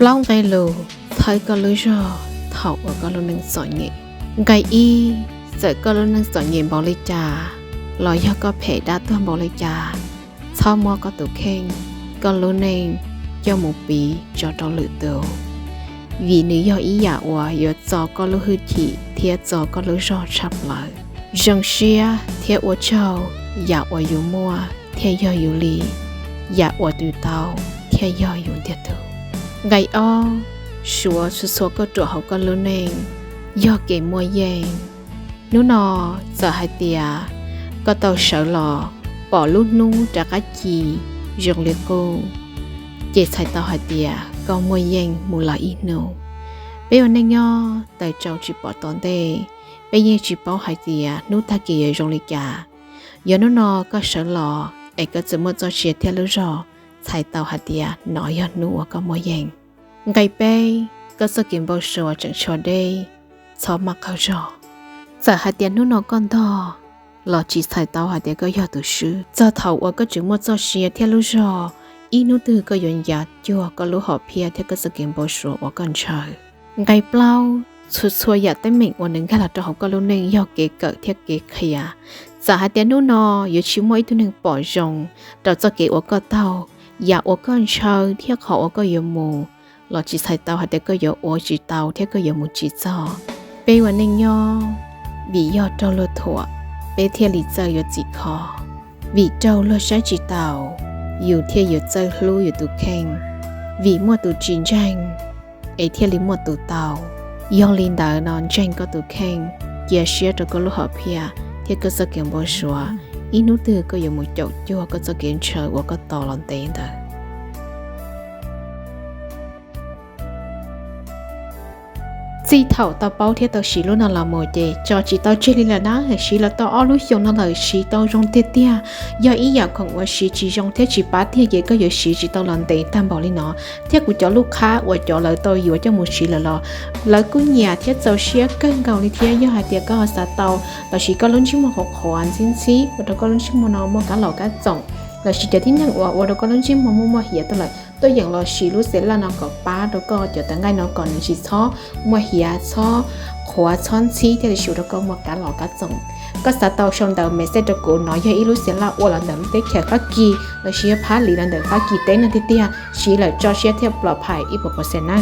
Plaub nqe lus txhawb koj lub zog thaum uas koj lub neej txom nyem. Nqe ib, txawm koj lub neej txom nyem npaum li cas los yog koj phem dab tuag npaum li cas, txhob muab koj tus kheej, koj lub neej coj mus piv tso rau lwm tus, vim nws yog ib yam uas yuav txo koj lub hwj chim thiab txo koj lub zog tshaj plaws. Zoo siab thiab ua tsaug yam uas yus muaj thiaj yog yus li, yam uas yus tau thiaj yog yus ntiag tug. Nqe ob, suav txhua txhua kauj ruam hauv koj lub neej yog kev muaj yeej. Hnub no txawm hais tias koj tau sawv los pom lub hnub rov qab ci zoo li qub, ces txhais tau hais tias koj muaj yeej mus los ib hnub. Peb ua neej nyob taws tsau tsis pom tom ntej, peb yeej tsis paub hais tias hnub tag kis yuav zoo li cas. Yog hnub no koj sawv los es koj txawm muaj txoj sia thiab lub zog, txhais tau hais tias no yog hnub uas koj muaj yeej. Nqe peb, koj txoj kev npau suav tseem tshuav deb, txhob maj qaug zog. Txawm hais tias hnub no koj ntog los tsis txhais tau hais tias koj yog tus swb. Txog thaum uas koj tseem muaj txoj sia thiab lub zog, ib hnub twg koj yuav ncav cuag koj lub hom phiaj thiab koj txoj kev npau suav uas koj ntshaw. Nqe plaub, txhua txhua yam teeb meem uas nws nkag los rau hauv koj lub neej yog kev kawm thiab kev qhia. Txawm hais tias hnub no yuav tsis muaj ib tug neeg pom zoo rau txoj kev uas koj taug, yam uas koj ntshaw thiab qhov uas koj yuav mus, los tsis txhais tau hais tias koj yuav ua tsis tau thiab koj yuav mus tsis txog. Peb ua neej nyob, vim yog raug luag thuam, peb thiaj li txawj yuav txim kho. Vim raug luag saib tsis taus, yus thiaj yuav txawj hlub yus tus kheej. Vim muaj tus tsis ntseeg, es thiaj li muaj tus tau. Yog li ntawd no ntseeg koj tus kheej, cia siab rau koj lub hom phiaj thiab koj txoj kev npau suav, ib hnub twg koj yuav mus caum cuag koj txoj kev ntshaw uas koj tos los ntev ntawd. Txij thaum tau paub thiab tau siv lub no los mus ces tso tsis tau tseg li lawm na, siv los tau ob lub xyoos no lawm, siv tau zoo tiag tiag. Yog ib yam khoom uas siv tsis zoo thiab tsis pab tiag ces koj yuav siv tsis tau los ntev tag npaum li no. Thiab kuv cov lub qhab uas cov lawv tau yuav coj mus siv lawm los lawv kuj nyiam thiab txaus siab kawg nkaus li thiab. Yog hais tias koj ho xav tau lossis koj lub ntsej muag qhuav qhuav ntxhib ntxhib ua rau koj lub ntsej muag no muaj kab los kab txoom, lossis cov tib neeg uas ua rau koj lub ntsej muag muaj muaj hiav tuaj lawm tuaj yeem los siv lub xev laj no kom pab rau koj cov tawv nqaij no kom nws tsis txhob muaj hiav txhob qhuav txhob ntxhib thiaj li siv ua rau koj muaj kab los kab txoom. Koj xav tau sau ntawv message rau kuv, no yog ib lub xev laj ua los ntawm lub teb chaws Fab Kis lossis yog phab li los ntawm Fab Kis teb no tiag tiag, siv lawm tso siab thiab plom phais ib puas percent na.